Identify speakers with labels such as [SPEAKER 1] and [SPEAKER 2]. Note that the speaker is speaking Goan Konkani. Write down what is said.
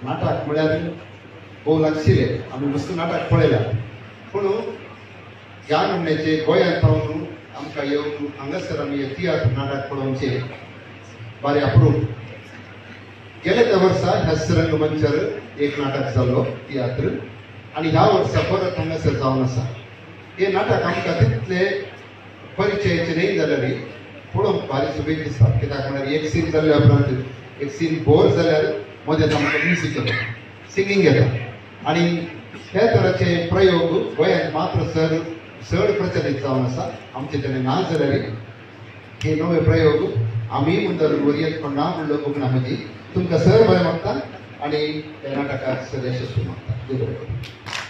[SPEAKER 1] नाटक म्हळ्यार भोव लागशिल्ले आमी मस्त नाटक पळयला पूण ह्या म्हणण्याचे गोंयांत रावन आमकां येवन हांगासर आमी हे तियात्र नाटक पळोवचे बारे अप्रूप. गेले त्या वर्सा ह्याच रंगमंचार एक नाटक जाल्लो तियात्र आनी ह्या वर्सा परत हांगासर जावन आसा. हे नाटक आमकां तितले परिचयाचे न्हय जाल्यार पळोवंक भारी सुबेज दिसता. कित्याक म्हळ्यार एक सीन जाल्ल्या उपरांत एक सीन बोर जाल्यार मदेंच आमकां म्युजीक येता, सिंगींग येता आनी हे तराचे प्रयोग गोंयांत मात्र सर चड प्रचलीत जावन आसा. आमचे तेणे ना जाल्यार हे नवे प्रयोग आमी मुंदर वरयत कोण ना म्हणलो कोंकणा मदीं. तुमकां सर बरें मागता आनी ह्या नाटकाक सर यशस्वी मागता. देव बरें करूं.